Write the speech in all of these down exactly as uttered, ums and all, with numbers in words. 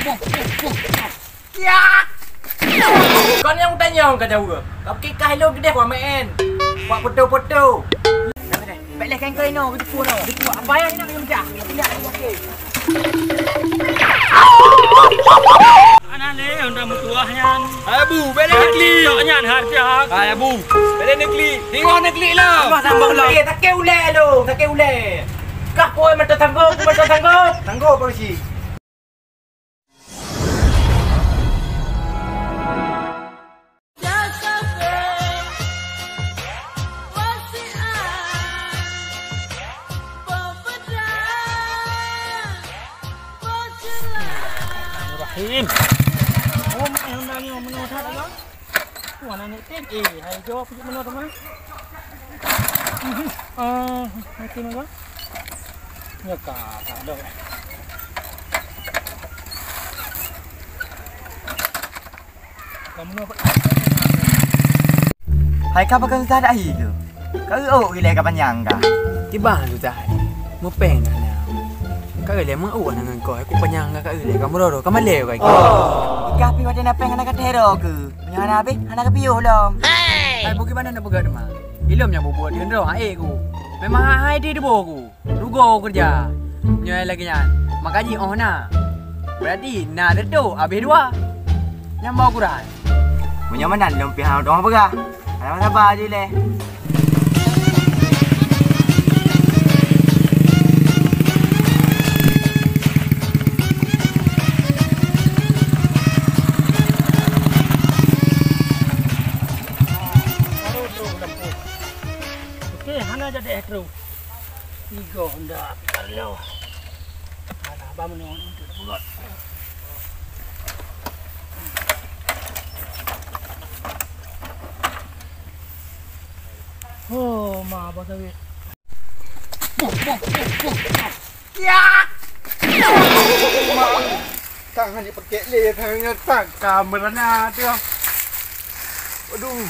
Ya! Kon nyang tanyong ka jaweueb. Ka pikah ilôn keudeh wamén. Buat foto-foto. Bèk lé kengkoi no, beuteupeue no. Beuteupeue apa nyang nak meujah? Tidak, okey. Anak lé, honda meutuah nyan. Hai bu, bèk lé klik. Cok nyan harga. Hai bu, bèk lé klik. Tengok klik lah. Tambah, tambah lah. Eh, sakét ulèe lu, sakét ulèe. Kah koi mata sanggup, mata sanggup. Sanggup polisi. Bismillahirrahmanirrahim. Oh, mak, yang dah nyoe meunoe that, Allah. Wah, aneuk tem, eh, hai jaweueb peujeuet meunoe teuma. Mhm. Ah, mati meunoe. Nyoe ka, ka dong. Kamu nyoe, Pak. Hai ka pakon susah dak hi tu? Ka euok ilèe ka panyang ka. Kiban susah ni. Meupéng dah na. Ka ilèe meuok na ngon kau, aku panyang ka, ka ilèe ka meuroro, ka malèe ka. Ikah pi watèe na péng hana ka tero ke? Meunyoe hana habéh, hana ka piôh lom. Hai, bagaimana nak peugah teuma? Ilom nyang bubuet deungon droe, hai ku. Memang hai, hai di debo ku. Rugoe keureuja. Nyoe lagèe nyan. Maka jih óh na. Berarti na teutuk habéh dua. Nyang ba ukuran. Meunyoe meunan lôn pih hana teuma peugah. Hana saba ju lé. Oke, hana jadi eh, kru. Tiga honda, Carlo. Alah, ba meunoe untuk buat. Oh, ma, bos sawit. Boh, boh, boh, boh. Ya! Tang hana pakèk lé, tang nyoe tang ka meurana tu. Aduh.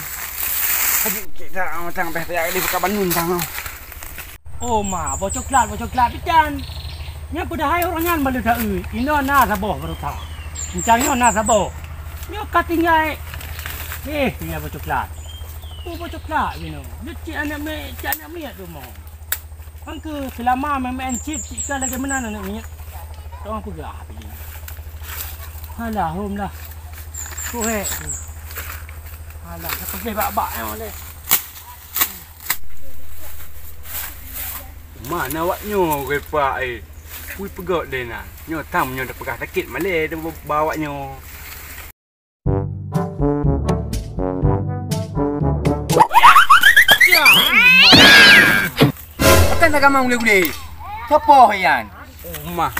Aduh, cek dah, tang beh payah lé buka banun tang. Oh ma, boh coklat, boh coklat pitan. Nyan padahai ureueng nyan balu taeu, inoe na saboh baru ta. Encang nyoe na saboh. Nyoe ka tinggai. Eh, tinggai boh coklat. Oh, boh coklat inoe. Nyoe cit aneuk miet, cit aneuk miet tu mo. Angke seulama main-main chip, cit ka lagèe meunan aneuk miet. Tong peugah pih. Alah, hom lah. Kuhek. Alah, ka peugah bak-bak nyoe lé. Mana awak nyoe, Repa, eh? Pui peugöt lé na. Nyoe tam nyoe dah peugah sakét malèe dah ba awak nyoe. Akan tak gamang gulé-gulé. Sopoh yan? Oh, mah.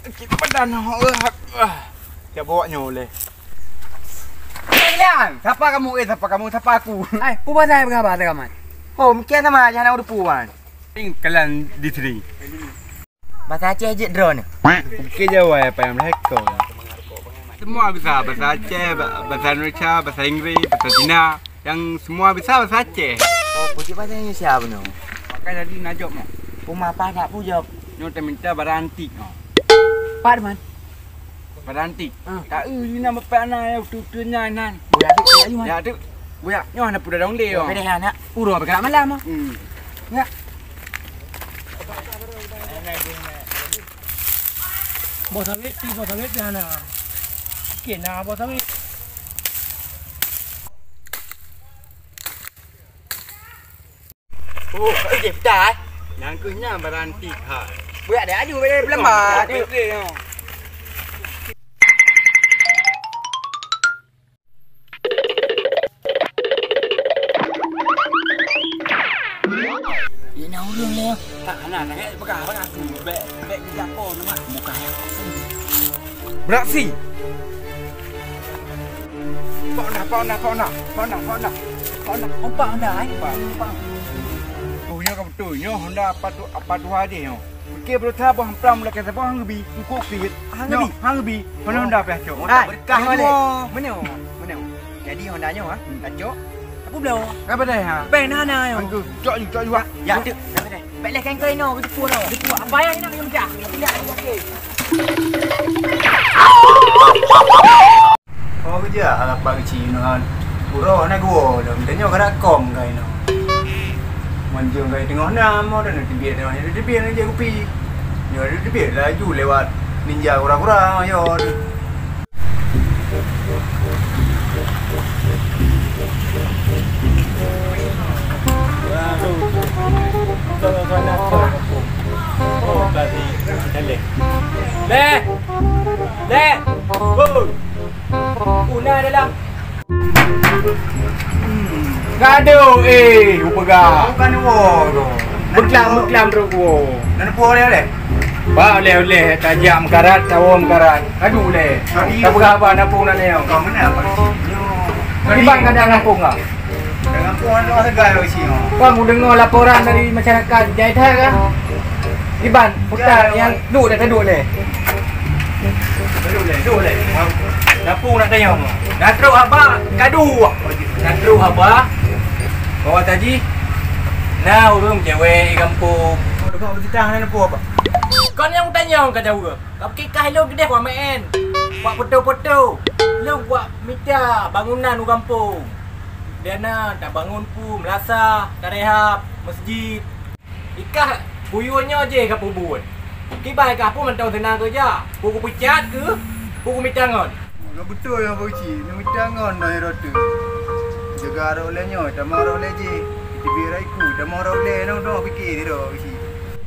Sakét badan. Siap bawa nyoe lé. Yan, sapa kamu? Eh, sapa kamu? Sapa aku? Ai, peue bahasa peugah bahasa kaman? Oh, mungkin sama aja hana udah puan. Tingkalan di sini. Bahasa Aceh jeuet droeneuh. Oke, Jawa ya, payah melahirkan. Semua bisa, bahasa Aceh, ba-, bahasa Indonesia, bahasa Inggris, bahasa Cina. Yang semua bisa bahasa Aceh. Oh, putih bahasa Indonesia benar. Maka jadi najok mah. Rumah apa nak pujok? Nyote minta barang antik. Pak man. Barang antik. Ah. Tak eu ni nama pak na ya tu tu nyan nan. Buya tu, buya tu, man. Ya tu. Buya, nyoh na pura dong dia. Buya deh anak. Uro bergerak malam. Hmm. Ya. Boh sawit, ti boh sawit di hana. Oke, na boh sawit. Oh, oke, pita eh. Nang keuh nyan baranti ha. Buyak deh aju bela lambat. Ina ureueng lé. Tak hana sangat peugah, peugah aku. Bèk, bèk geujak po nama. Bukan. Beraksi. Pak Honda, Pak Honda, Pak Honda, Pak Honda, Pak Honda. Pak Honda, eh? Pak, Pak. Oh, nyoe ka beutôi. Nyoe Honda apa tu, apa tu aja nyoe. Oke, bro, saboh amplang mulai ke saboh hang gebi, engkau krit. Hang gebi? Nyoe, hang gebi. Honda, Honda payah cok. Hai, berkah nyoe lé. Mana? Mana? Jadi Honda nyoe, ha? Tak cok. Apa belum? Apa dah, ha? Payah na, na, nyoe. Aku cok ju, cok ju, ha. Ya, tu. Apa dah? Bèk lé kengkoi no, beuteupeue no. Beuteupeue. Apa yang nak minta? Tidak, okey. Oh, keujah, lapar keuchik nyoe. Uroe na geuwoe lom, tanyoe ka rakom kai nyoe. Meunjong kai teungoh nam, oh, dan teubiet teungoh, teubiet nyoe jép kupi. Nyoe teubiet laju lewat ninja kura-kura, yo. Leh! Leh! Woi! Una dalam. Gadoh, eh, upeugah. Bukan woe tu. Beuklam, beuklam trok woe. Nan peue oleh-oleh? Ba oleh-oleh, tajak meukarat, tawoe meukarat. Aduh leh. Sorry. Ka peugah haba napung nan nyoe. Kau mana apa? Iban kadang napung ah. Dengan puan tu segar isi. Kau mu dengar laporan dari masyarakat Jai Thai kan? Iban, putar yang duek dah taduk leh. Taduk leh, taduk leh. Napung nak tanyong. Dah trok haba kadu. Dah trok haba. Bawa taji. Nah, ureueng cewek di kampung. Kau dengar beutitah nak napung apa? Kon nyang tanyong ka jaweueb. Ka pikah ilôn keudeh kuat meu'en, kuat poto-poto. Lôn kuat mita bangunan u gampông. Dana tabangun peue, meulasah, tarehab, meuseujid. Ikah buyue nyoe jih ka peubuet. Kiban kah peue mantong seunang keuja. Peue kupeucat keuh, peue kumita ngon. Ka beutôi nyang beuci, neumita ngon dah rot tu. Jaga rot lé nyoe, tamah rot lé jih. Teubiet rot iku, tamah rot lé nong-nong pike sidroe beuci.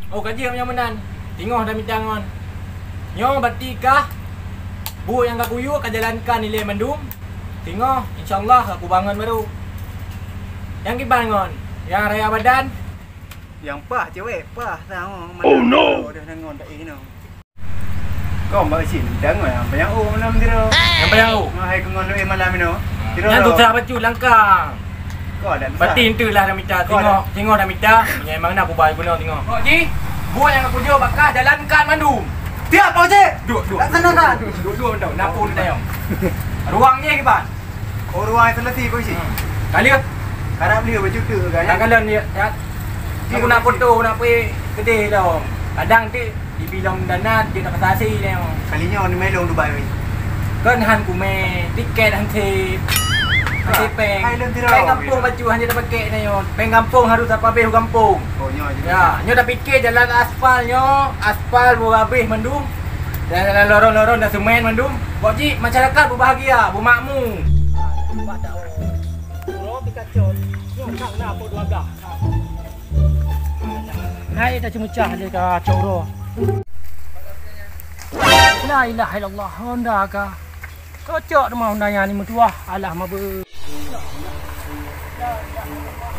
Oh, ka jeuet meunyoe meunan. Singoh dah mita ngon. Nyoe berarti kah buet nyang ka kuyue ka jalankan ilée mandum. Singoh, insya Allah, ka kubangon baru. Nyang kiban ngon, nyang raya badan. Nyang paih cewek, paih sang. Oh, no! Dah ngon tak eh, no. Kau mbak cit, jangan yang banyak oh, malam tiro. Yang banyak oh? Hai, kau ngon eh, malam ino. Tiro. Nyan tu salah bacut langkang. Kau ada. Berarti ente lah dah mita, tengok, tengok dah mita. Memang nak bubai guna tengok. Kok ji? Buat yang aku jawab bakal jalankan mandum. Tiap Pak Cik. Duduk, duduk. Laksanakan. Duduk, duduk, duduk. Napung dia tayong. Ruang ni kiban. Oh, ruang isolasi Pak Cik. Hmm. Kali. Karap dia baju tu kan. Tak kalian ya. Aku nak foto, nak pergi kedai dah. Kadang tu Ibi lom dana jeuet na pasasi nyoe. Kali nyoe ni mé lôn Dubai weh. Kon han kumé, tiket han sép. Sép péng. Hai lôn tiro. Péng gampông bacut han jeuet na pakék nyoe. Péng gampông harus apa habéh gampông. Oh nyoe. Ya, nyoe dah pikir jalan aspal nyoe, aspal beu habéh mandum. Dan jalan lorong-lorong dan semen mandum. Bok jih masyarakat berbahagia, bermakmur. Uroe pikacut, nyoe kak na po dua belas. Hai dah ceumeucah lé ka cok uroe. La ilaha illallah, honda ka. Kocok teuma honda nyan ni meutuah, alah mabeu.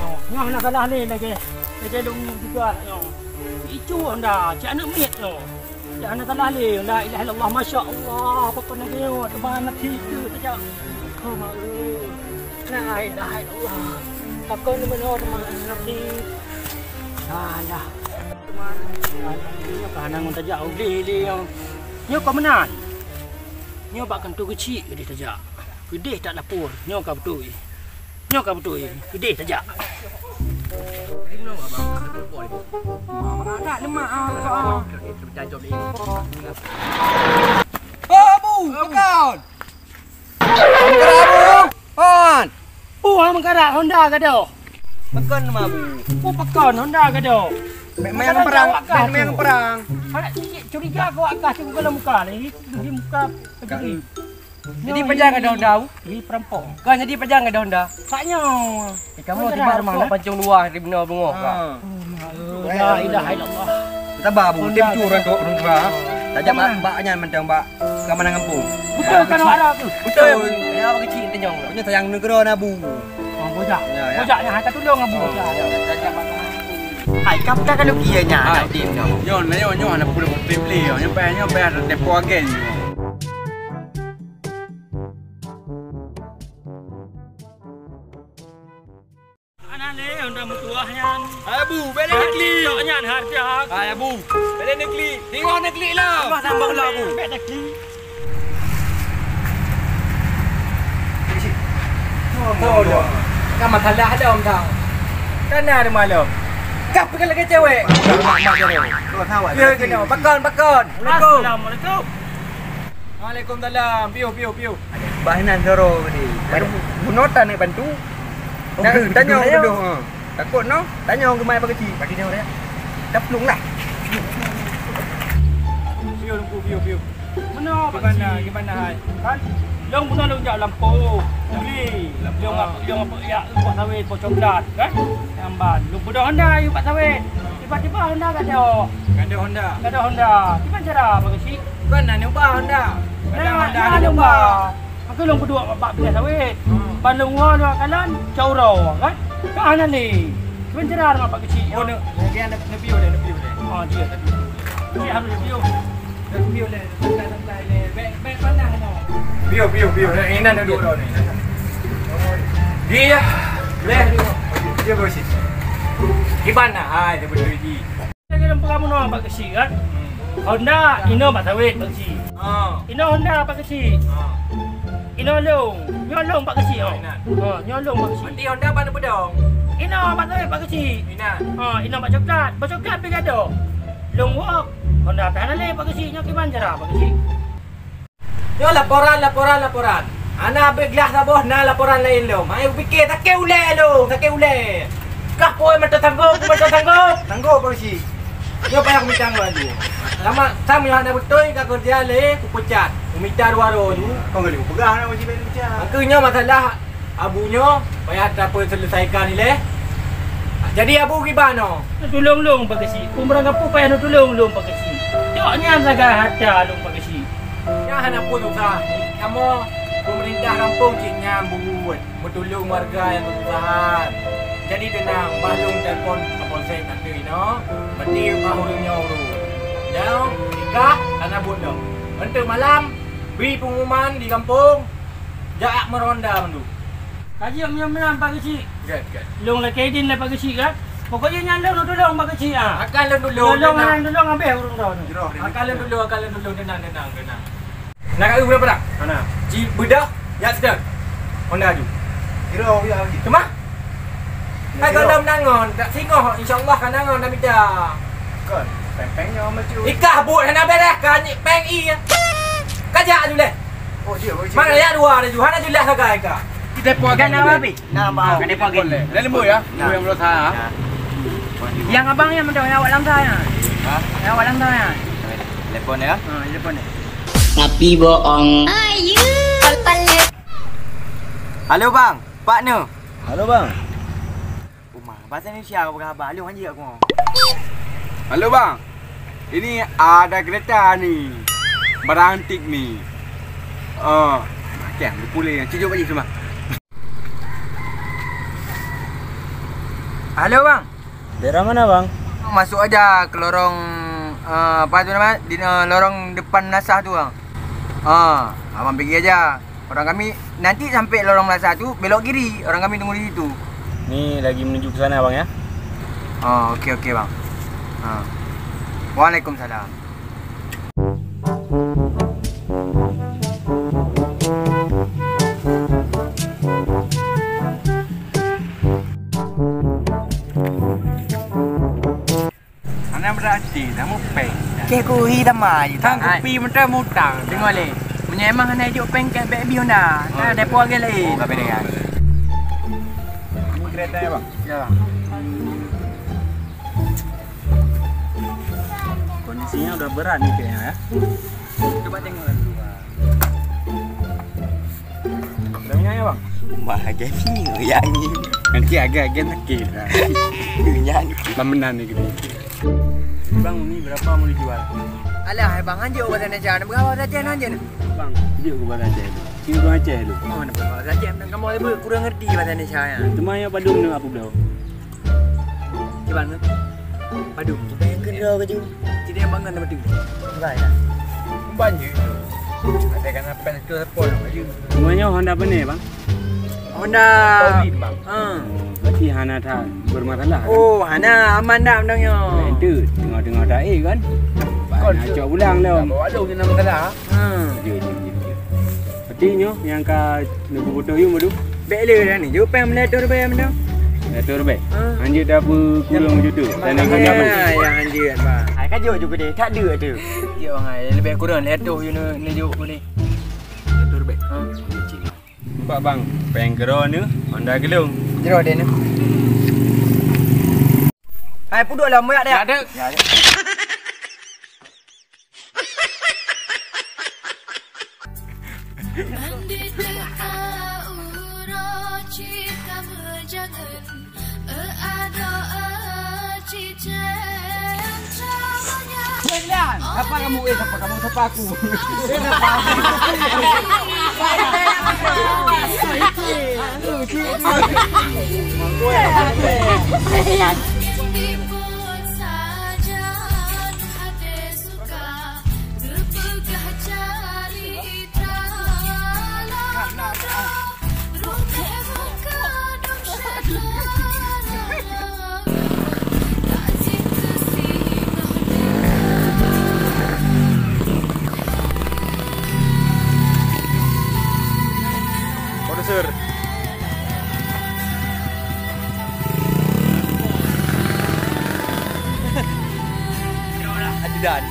Oh, nyoe hana salah lé lagèe. Lagèe dong juga nyoe. Icu honda, cak aneuk miet nyoe. Jan hana salah lé, la ilaha illallah, masya Allah, apa pun lagi nyoe, teuma aneuk siku saja. Oh, mak, eh. La ilaha illallah. Pakon ni meunoe teuma aneuk siku. Alah. Nyoe ka hana ngon tajak ulih lé nyoe. Nyoe ka meunan. Nyoe bak kantô keuchik keudeh tajak. Keudeh tak dapur. Nyoe ka beutôi. Nyoe ka beutôi. Keudeh tajak. Ada lemak ah. Oh, Abu, bukan. Bukan Abu. Hon. Oh, hang meukarat honda gadoh. Pakon nama Abu? Oh, pakon honda gadoh. Memang perang, memang perang. Anak cicik curiga kau akas tu kalau muka ni, di muka pegeri. Jadi pajan gadoh honda? Di perampok. Kau jadi pajan gadoh honda? Saknya. Eh, kamu tiba rumah pancung dua hari benar bengok kau. La ilaha illallah. Sabar Abu, tim tu orang tu orang tua. Tajak bak bak nyan mantong bak. Ka mana kampung? Betul kan awak Arab tu? Betul. Ya, awak kecil tanyong. Punya sayang negara nabu. Oh, bojak. Ya, ya. Bojak yang hata tulung abu. Oh, ya, ya. Hai, kap tak kalau kia nya, hai. Tim tu. Nyo, nyo, nyo, anak pula betul beli. Nyo payah, nyo payah ada tempo agen nyo. Ana lé, honda meutuah nyan. Abu, beda klik. Tok nyan harga. Hai, Abu. Beda klik. Tengok na klik lah. Tambah tambah lah, Abu. Beda klik. Oh, dah. Kan masalah ada, Om Tang. Kan ada malam. Kah pergi lagi cewek. Ya, kena. Pakon, pakon. Assalamualaikum. Assalamualaikum. Waalaikumsalam. Piôh, piôh, piôh. Bah inan sidroe tadi. Bunoe taneuk bantu. Tanyoe dudoe, ha. Takot noh, tanyoe geumai bak keuchik. Bagi dia orang. Dah pelung lah. Piôh, Teungku, piôh, piôh. Meunoe, Pak Keuchik. Kiban na hai? Kan? Lôn bunoe lôn jak lampôh. Uli. Lôn, lôn jak ubak sawét, ubak coklat, kan? Nyang ban. Lôn peudong honda yue bak sawét. Tiba-tiba honda gadôh. Gadôh honda? Gadôh honda. Kiban cara, Pak Keuchik? Kon na neuba honda. Kadang honda na neuba. Maka lôn peuduek bak binéh sawét. Hmm. Ban lôn woe lôn kalon, cot uroe, kan? Ka hana lé. Kiban cara, Pak Keuchik? Oh, ne-, ne-, ne-, nepiôh deh, nepiôh deh. Ah, jeuet. Keuchik harôh nepiôh. Nepiôh deh, santai-santai deh. Bèk, bèk panas noh. Piôh, piôh, piôh. Inan duduk dah ni. Dia, leh. Dia bersih. Kiban na hai, dia betul ji. Lagi lam peugah meunoe bak keuchik kan? Hmm. Honda, inoe bak sawét bak keuchik. Ha. Inoe honda bak keuchik. Ha. Inoe lôn. Nyoe lôn bak keuchik, oh. Inan. Ha, nyoe lôn bak keuchik. Berarti honda bak neupeudong? Inoe bak sawét bak keuchik. Inan. Ha, inoe bak coklat. Bak coklat pih gadôh. Lôn woe, honda pih hana lé bak keuchik. Nyoe kiban cara bak keuchik? Nyoe laporan, laporan, laporan. Hana abéh glah saboh na laporan laén lom. Hai kupike sakét ulèe lôn, sakét ulèe. Kah peue mantong tanggong, peue mantong tanggong. Tanggong polisi. Nyoe payah kumita ngon laju. Lama sam nyoe hana beutôi ka keureuja lé kupeucat. Kumita dua droe ju. Kon laju peugah hana wajib pecat. Mangkeu nyoe masalah Abu nyoe payah tapeuseuleusaika ilèe. Jadi Abu kiban nyoe. Neutulông lôn Pak Keuchik. Peue meurangkapeue payah neutulông lôn Pak Keuchik. Cok nyan sagai hata lôn Pak Keuchik. Nyan hana peue susah. Kamoe peumeurintah gampông cit nyan buet meutulông warga nyang keususahan. Jadi teunang, bah lôn telepon Kapolsek nanti inoe, berarti bah ureueng nyoe ureueng. Dan nikah hana buet lom. Enteuk malam, bri peungumuman di gampông. Jak meuronda mandum. Ka jeuet meunyoe meunan Pak Keuchik. Gèt, gèt. Lôn lakèe idin lé Pak Keuchik kan. Pokoknya nyan lôn tulông Pak Keuchik ah. Akan lôn tulông, lôn tenang. Akan tulông habéh ureueng droe nyoe. Akan lôn tulông, akan lôn tulông, tenang, tenang, tenang. Nak kat ureueng berapa dah? Mana? Ci bedah, ya sedang. Honda aju. Kira orang ya lagi. Cuma? Hai kalau menangon, tak singoh, insya Allah kan nangon dah mita. Kon, peng-peng nyoe maju. Ikah buet hana beres ka nyik peng i. Kajak aju leh. Oh, dia, oh, dia. Mana ya dua ada ju, hana jelas sagai ka. Depo kan apa, Pi? Nah, bang. Depo kan. Dah lembut ya? Nah. Lembut yang berusaha. Nah. Yang abang yang mendong yang awak langgar ya? Ha? Yang awak langgar ya? Telepon ya? Ha, telepon ya. Tapi bohong. Halo bang, Pak Ne. Halo bang. Uma, bahasa Indonesia kau berkhabar. Halo, anjing aku. Halo bang. Ini ada kereta ni. Barang antik ni. Oh, macam dia pulih. Cucuk balik semua. Halo bang. Daerah mana bang? Masuk aja ke lorong, eh, apa tu nama? Di, eh, lorong depan Nasah tu bang. Ah, abang pergi aja. Orang kami nanti sampai lorong Melasah tu, belok kiri. Orang kami tunggu di situ. Ni lagi menuju ke sana, bang, ya? Oh, okey, okey, bang. Ha. Waalaikumsalam. Hana berarti dah mupeng. Keh kuhi tamah je. Tang kupi mentah mutang. Tengok leh. Meunyo emang hana ijok peng keh bek bi honda. Nah, depo agen lain. Oh, ka beda kan. Ini kereta ya, Bang? Ya, Bang. Kondisinya udah berat nih kayaknya ya. Coba tengok. Ada minyak ya, Bang? Bah, agen ni, ya ni. Nanti agen-agen sakit. Ya ni. Bang Menan ni gini. Bang, ni berapa mau dijual? Alah, Bang, anjir bahasa Indonesia. Nak berapa saja anjir? Bang, dia ke bahasa Aceh tu. Sini orang Aceh tu. Oh, nak bahasa Aceh. Kamu ada kurang ngerti bahasa Indonesia ya. Cuma yang padum ni apa beliau? Kiban ke? Padum. Kita yang kedua ke tu? Kita yang bangun nama tu. Enggak ya. Banyak tu. Ada kan apa tu pun aja. Semuanya Honda apa ni, bang? Honda. Bang. Ha. Berarti hana that bermasalah. Oh, hana aman dah benda nyo. Itu tengah-tengah tak eh kan. Kau nak cok pulang dah. Bawa lu kena masalah. Ha. Dia, dia, dia, dia. Berarti nyoh yang ka nak butuh you madu. Bek le dah ni. Jauh payah melihat tu benda. Dah tu bek. Ha. Anjir dah apa kurang macam tu. Dan yang kena apa? Ya, yang anjir bah. Ka jok ju keudeh, that deuek tu. Yo, hai, leubeh kurang lhèe reutôh ju neu-, neujok keudeh. Lhèe reutôh ribèe? Ha. Nampak bang, péng keudroe neu, Honda geulong. Jroh deh neu. Hai, pudok lah, muyak deh. Ya, dek. Ya, dek. Sapa kamu? Eh, sapa kamu? Sapa aku? Eh, sapa aku? Produser. Ajudan.